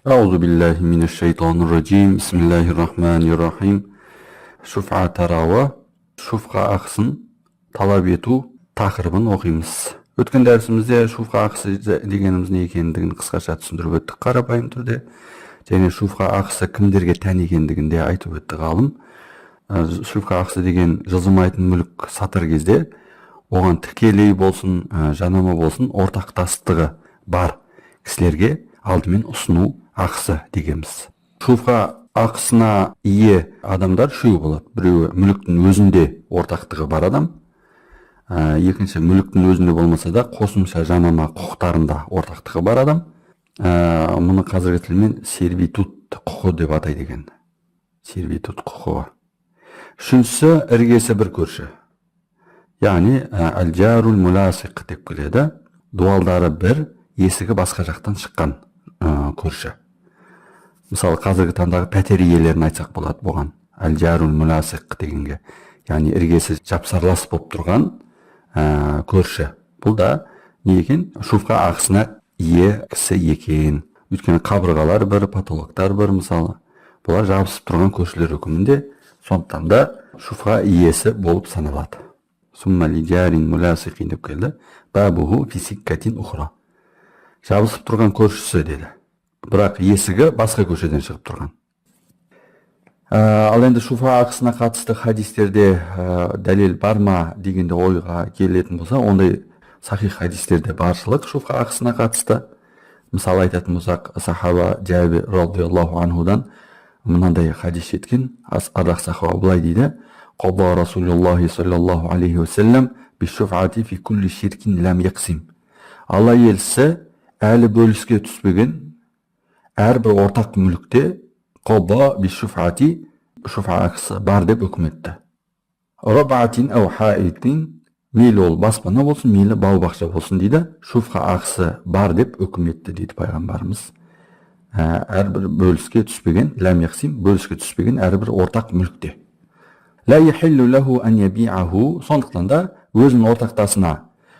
Euzu billahi mineşşeytanirracim. Bismillahirrahmanirrahim. Шуфа тарауы, шуфқа ақысын талап ету тақырыбын оқимыз. Өткен дәрісімізде шуфқа ақысы дегеніміз не екендігін қысқаша түсіндіріп өттік қарапайым түрде. Және шуфқа ақысы кімдерге тән екендігін де айтып өтті ғалым. Шуфқа ақысы деген жылжымайтын мүлік сатар кезде оған тікелей болсын, жанама болсын, ортақтастығы бар кісілерге алдымен ұсыну ақысы дегенбіз. Шуфқа ақысына ие адамдар үшеу болады. Біреуі мүліктің өзінде ортақтығы бар адам, екінші мүліктің өзінде болмаса да, қосымша жанама құқықтарында ортақтығы бар адам. Мұны қазіргі тілмен сервитут құқы деп атайды екен. Сервитут құқығы. Үшіншісі іргесі бір көрші. Яғни әл-жарул муласиқ деп келеді. Дуалдары бір, есігі басқа жақтан шыққан көрші. Мысалы, қазіргі таңдағы пәтер иелерін айтсақ болады бұған. Әл-жарул муласиқ дегенге. Яғни іргесі жапсарлас болып тұрған көрші. Бұл да не екен? Шуфқа ақысына ие кісі екен. Өйткені қабырғалар бір, потолоктар бір мысалы. Бұлар жабысып тұрған көршілер үкімінде, сондықтан да шуфқа иесі болып саналады. Сумма лижарин муласиқин деп келді. Бабуху фи сиккатин ухра. Жабысып тұрған көршісі деді. Бірақ есігі басқа көшеден шығып тұрған. Ал енді шуфа ақысына қатысты хадистерде дәлел бар ма дегенде ойға келетін болса, ондай сахих хадистерде баршылық шуфа ақысына қатысты. Мысалы айтатын болсақ, сахаба Жабир радиаллаху анхудан мынандай хадис жеткен. Ардақ сахаба былай дейді: Қада Расулуллахи саллаллаху алейхи уассалам бишуфати фи кулли ширкин лам яқсим. Алла елшісі әлі бөліске түспеген әрбір ортақ мүлікте қада бишуфати, шуфа ақысы бар деп үкім етті. Рабатин ау хаитин, мейлі ол баспана болсын, мейлі бау бақша болсын дейді, шуфа ақысы бар деп үкім етті дейді пайғамбарымыз. Әрбір бөліске түспеген, ләм яқсим, бөліске түспеген әрбір ортақ мүлікте. Ла яхиллу лаху ан яби'аху, сондықтан да өзінің ортақтасына,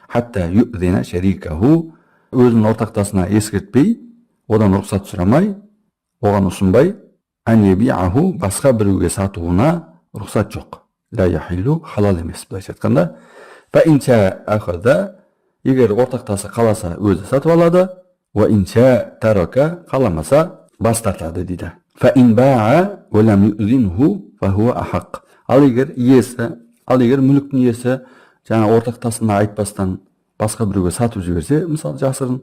хатта ю'зина шарикаху, өзінің ортақтасына ескертпей, одан рұқсат сұрамай, оған ұсынбай, ан яби'аху, басқа біреуге сатуына рұқсат жоқ. Ла яхиллу, халал емес былайша айтқанда. Фа ин ша ахаза, егер ортақтасы қаласа, өзі сатып алады. Уа ин ша тарака, қаламаса, бас тартады дейді. Фа ин баа уа лам ю'зинху фа хуа ахақ. Ал егер иесі, ал егер мүліктің иесі жаңа ортақтасына айтпастан басқа біреуге сатып жіберсе, мысалы жасырын,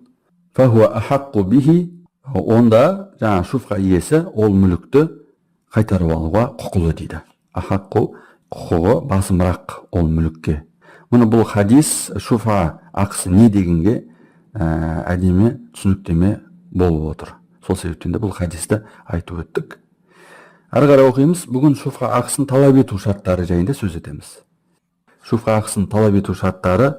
фа хуа ахаққу бихи, онда жаңа шуфқа иесі ол мүлікті қайтарып алуға құқылы дейді. Ахаққу, құқығы басымырақ ол мүлікке. Мұны бұл хадис шуфа ақысы не дегенге әдемі түсініктеме болып отыр. Сол себептен де бұл хадисті айтып өттік. Әрі қарай оқимыз. Бүгін шуфа ақысын талап ету шарттары жайында сөз етеміз. Шуфа ақысын талап ету шарттары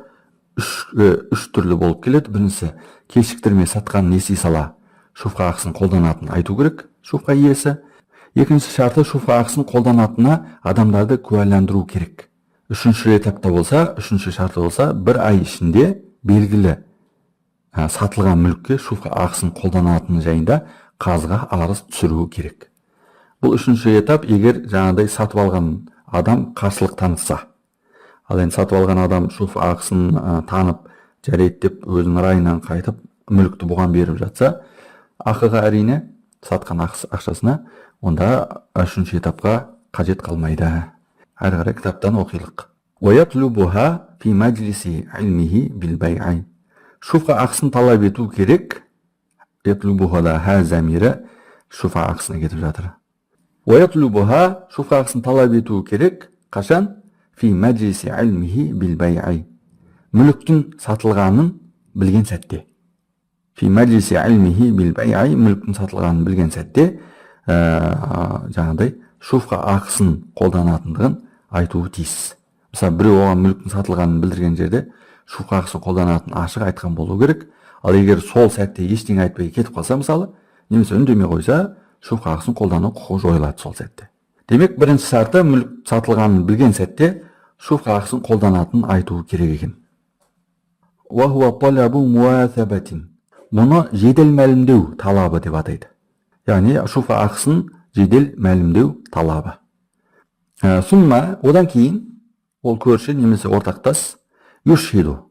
үш түрлі болып келеді. Біріншісі, кешіктірмей сатқанын ести сала шуфа ақысын қолданатынын айту керек шуфа иесі. Екінші шарты, шуфа ақысын қолданатынына адамдарды куәландыру керек. Үшінші этапта болса, үшінші шарты болса, бір ай ішінде белгілі сатылған мүлікке шуфа ақысын қолданатыны жайында қазыға арыз түсіруі керек. Бұл үшінші этап, егер жаңағыдай сатып алған адам қарсылық танытса. Ал енді сатып алған адам шуфа ақысын танып, жарайды деп өзінің райынан қайтып, мүлікті бұған беріп жатса, ақыға, әрине, сатқан ақшасына, онда үшінші этапқа қажет қалмайды. Әрі қарай кітаптан оқилық. وَيَطْلُبُهَا فِي مَجْلِسِ عِلْمِهِ بِالْبَيْعِ. Шуфа ақысын талап ету керек. Ятлубуха ха замирі шуфа ақысына кетіп жатыр. وَيَطْلُبُهَا, шуфа ақысын талап ету керек. Қашан? Фи мәжлиси илмихи бил бай'i. Мүліктің сатылғанын білген сәтте. Фи мәжлиси илмихи бил бай'i, мүліктің сатылғанын білген сәтте жаңағыдай шуфа ақысын қолданатындығын айтуы тиіс. Мысалы, біреу оған мүліктің сатылғанын білдірген жерде шуфа ақысын қолданатынын ашық айтқан болу керек. Ал егер сол сәтте ештеңе айтпай кетіп қалса, мысалы, немесе үндемей қойса, шуфа ақысын қолдану құқығы жойылады сол сәтте. Демек, бірінші шарты, мүлік сатылғанын білген сәтте шуфа ақысын қолданатынын айтуы керек екен. وَهُوَ طَلَبُ مُوَاثَبَةٍ. Мұны жедел мәлімдеу талабы деп атайды. Яғни шуфа ақысын жедел мәлімдеу талабы. Сумма, одан кейін ол көрші немесе ортақтас, юшхиду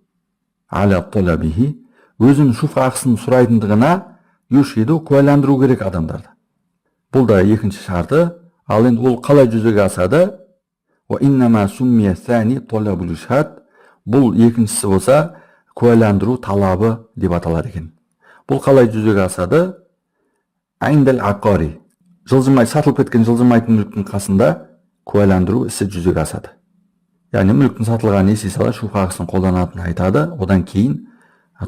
аля талабихи, өзінің шуфа ақысын сұрайтындығына юшхиду, куәландыру керек адамдарды. Бұл да екінші шарты. Ал енді ол қалай жүзеге асады? Уа иннама суммия сани талабул ишхад, бұл екіншісі болса куәландыру талабы деп аталады екен. Бұл қалай жүзеге асады? Айндал ақари, жылжымай сатылып кеткен жылжымайтын мүліктің қасында куәландыру ісі жүзеге асады. Яғни мүліктің сатылғанын ести сала шуфа ақысын қолданатынын айтады. Одан кейін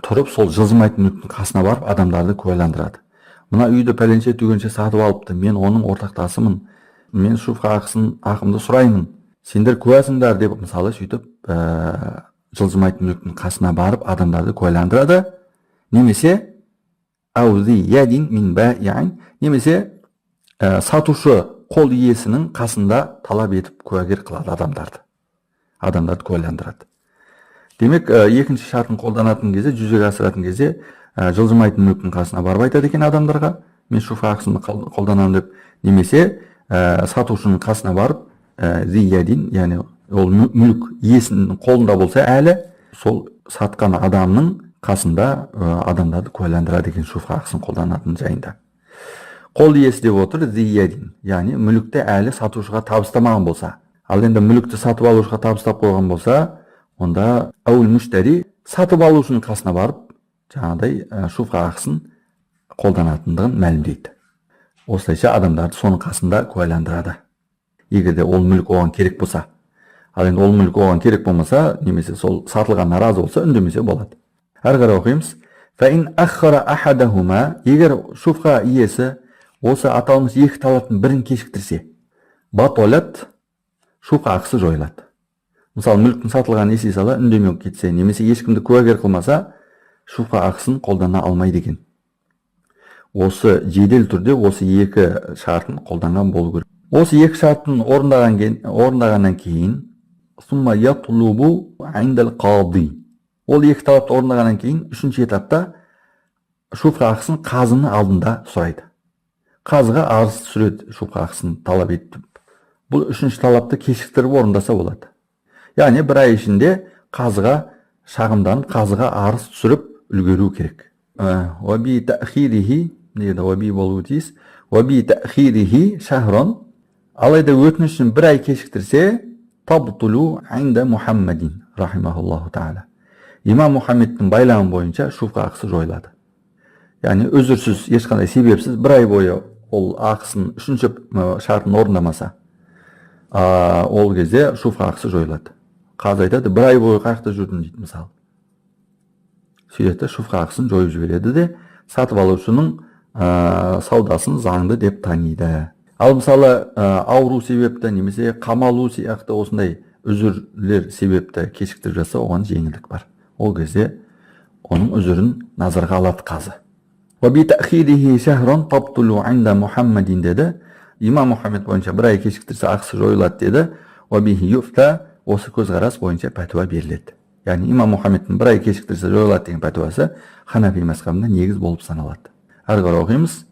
тұрып сол жылжымайтын мүліктің қасына барып адамдарды куәландырады. Мына үйді пәленше түгенше сатып алыпты, мен оның ортақтасымын, мен шуфа ақысын, ақымды сұраймын, сендер куәсіңдер деп, мысалы, сөйтіп жылжымайтын мүліктің қасына барып адамдарды куәландырады. Немесе мин, немесе сатушы қол иесінің қасында талап етіп куәгер қылады адамдарды, адамдарды куәландырады. Демек, екінші шартын қолданатын кезде, жүзеге асыратын кезде жылжымайтын мүліктің қасына барып айтады екен адамдарға, мен шуфа ақысын қолданамын деп, немесе сатушының қасына барып, зиядин, яғни ол мүлік иесінің қолында болса әлі, сол сатқан адамның қасында адамдарды куәландырады екен шуфа ақысын қолданатын жайында. Қол иесі деп отыр зиядин, яғни мүлікті әлі сатушыға табыстамаған болса. Ал енді мүлікті сатып алушыға табыстап қойған болса, онда әуіл мүштәри, сатып алушының қасына барып жаңағыдай шуфа ақысын қолданатындығын мәлімдейді. Осылайша адамдарды соның қасында куәландырады, егер де ол мүлік оған керек болса. Ал енді ол мүлік оған керек болмаса немесе сол сатылғанына разы болса, үндемесе болады. Әрі қарай оқимыз. Егер шуфха иесі осы аталмыш екі талаптың бірін кешіктірсе, батолат, шуфха ақысы жойылады. Мысалы, мүліктің сатылғанын ести сала үндемей кетсе немесе ешкімді куәгер қылмаса, шуфха ақысын қолдана алмайды екен. Осы жедел түрде осы екі шартын қолданған болу керек. Осы екі шартын орындағаннан кейін, ол екі талапты орындағаннан кейін үшінші этапта шуфха ақысын қазының алдында сұрайды, қазыға арыз түсіреді шуфха ақысын талап етіп. Бұл үшінші талапты кешіктіріп орындаса болады, яғни бір ай ішінде қазыға шағымданып, қазыға арыз түсіріп үлгеру керек. Уаби болуы тиіс. Алайда өтінішін бір ай кешіктірсе, табтулу инда Мухаммадин рахимахуллаху тағала, имам Мұхаммедтің байламы бойынша шуфха ақысы жойылады. Яғни үзірсіз, ешқандай себепсіз бір ай бойы ол ақысын, үшінші шартын орындамаса, ол кезде шуфха ақысы жойылады. Қазы айтады: «Бір ай бойы қай жақта жүрдің?» – дейді, мысалы. Сөйтеді де шуфха ақысын жойып жібереді де, сатып алушының саудасын заңды деп таниды. Ал мысалы, ауру себепті немесе қамалу сияқты осындай үзірлер себепті кешіктіріп жатса, оған жеңілдік бар. Ол кезде оның үзірін назарға алады қазы. Деді, имам Мұхаммед бойынша бір ай кешіктірсе, ақысы жойылады деді. Осы көзқарас бойынша пәтуа беріледі. Яғни имам Мұхаммедтің бір ай кешіктірсе жойылады деген пәтуасы ханафи мазхабында негіз болып саналады. Әрі қарай оқимыз.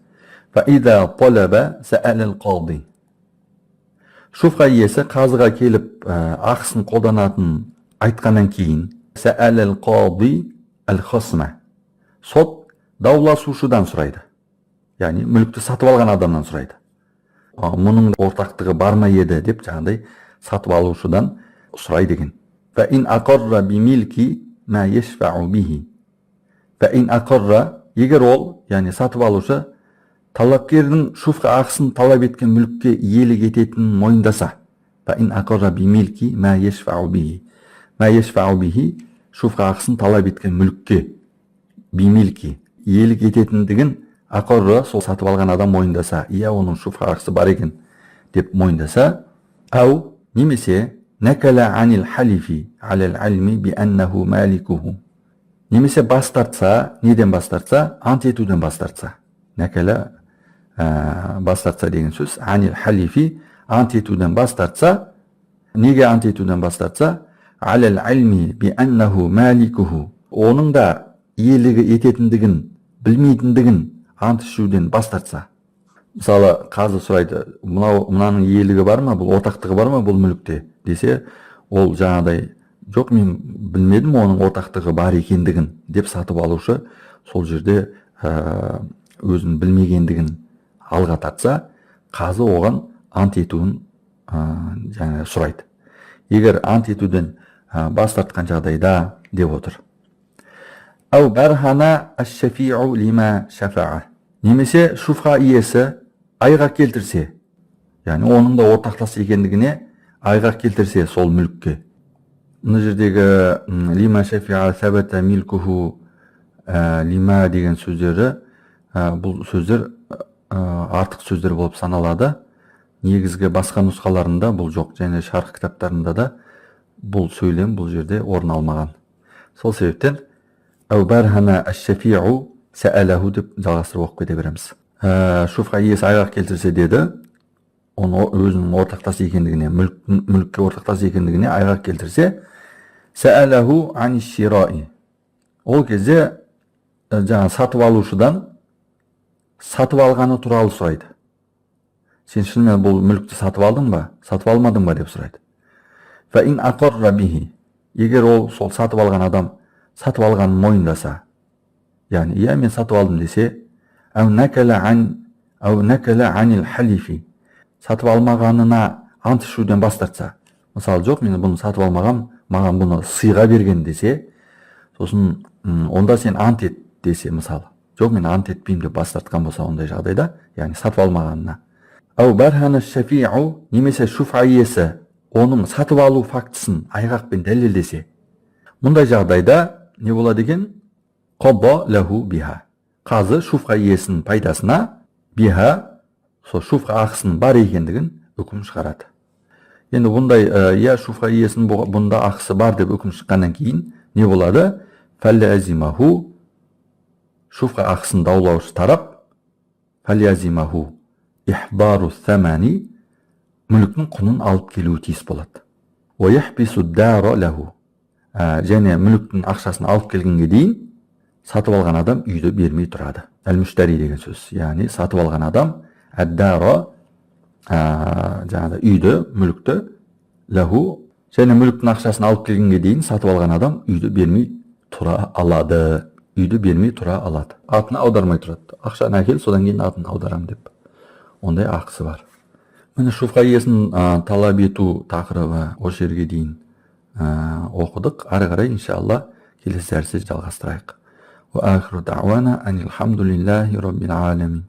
Шуфха иесі қазыға келіп ақысын қолданатынын айтқаннан кейін, сот дауласушыдан сұрайды, яғни мүлікті сатып алған адамнан сұрайды. Мұның ортақтығы бар ма еді деп жаңағыдай сатып алушыдан сұрайды екен. Егер ол, яғни сатып алушы, талапкердің шуфха ақысын талап еткен мүлікке иелік ететінін мойындаса, шуфха ақысын талап еткен мүлікке бимилки иелік ететіндігін ақорра, сол сатып алған адам мойындаса, иә, оның шуфха ақысы бар екен деп мойындаса, ау немесе нәкәлә анил халифи алал илми би аннаху маликуху, немесе бас тартса. Неден бас тартса? Ант етуден бас тартса. Нәкәлә, бас тартса деген сөз, анил халифи, ант етуден бас тартса. Неге ант етуден бас тартса? Алал илми би аннаху маликуху, оның да иелігі ететіндігін білмейтіндігін ант ішуден бас тартса. Мысалы, қазы сұрайды: мынау, мынаның иелігі бар ма, бұл ортақтығы бар ма бұл мүлікте десе, ол жаңағыдай: жоқ, мен білмедім оның ортақтығы бар екендігін деп, сатып алушы сол жерде өзін білмегендігін алға тартса, қазы оған ант етуін жаңағы сұрайды. Егер ант етуден бас тартқан жағдайда деп отыр. Әу бархана аш-шафиу лима шафаа, немесе шуфха иесі айғақ келтірсе, яғни оның да ортақтас екендігіне айғақ келтірсе сол мүлікке. Мына жердегі лима шафиа, сәбата милкуху, лима деген сөздері, бұл сөздер артық сөздер болып саналады. Негізгі басқа нұсқаларында бұл жоқ және шарх кітаптарында да бұл сөйлем бұл жерде орын алмаған. Сол себептен әу бархана аш-шафиу сәәләху деп жалғастырып оқып кете береміз. Шуфха иесі айғақ келтірсе деді, оны өзінің ортақтас екендігіне, мүлікке ортақтас екендігіне айғақ келтірсе, сәәләху ани, ол кезде жаңа сатып алушыдан сатып алғаны туралы сұрайды. Сен шынымен бұл мүлікті сатып алдың ба, сатып алмадың ба деп сұрайды. Фа ин ақарра бихи, егер ол сол сатып алған адам сатып алғанын мойындаса, яғни иә, мен сатып алдым десе, әу накала ан әу накала анил халифи, сатып алмағанына ант ішуден бас тартса, мысалы, жоқ, мен бұны сатып алмағам, маған бұны сыйға берген десе, сосын онда сен ант ет десе, мысалы, жоқ, мен ант етпеймін деп бас тартқан болса, ондай жағдайда, яғни сатып алмағанына. Әу бархана шафиу, немесе шуфа иесі оның сатып алу фактісін айғақпен дәлелдесе, мұндай жағдайда не болады екен? Қабба лаху биха, қазы шуфха иесінің пайдасына биха, сол шуфха ақысының бар екендігін үкім шығарады. Енді бұндай, иә, шуфха иесінің бұнда ақысы бар деп үкім шыққаннан кейін не болады? Фәлләзимаху, шуфха ақысын даулаушы тарап, фәлязимаху ихдару thamani, мүліктің құнын алып келуі тиіс болады. Уа яхбису дара лаху. Және мүліктің ақшасын алып келгенге дейін сатып алған адам үйді бермей тұрады. Әл мүштари деген сөз, яғни сатып алған адам әддара, жаңағыдай үйді, мүлікті, лаху, және мүліктің ақшасын алып келгенге дейін сатып алған адам үйді бермей тұра алады, үйді бермей тұра алады, атына аудармай тұрады. Ақшаны әкел, содан кейін атын аударамын деп, ондай ақысы бар. Міне, шуфха иесін талап ету тақырыбы осы жерге дейін оқыдық. Ары қарай, иншалла, келесі дәрісте жалғастырайық. Уа ахиру дауана анилхамдулиллахи роббил аламин.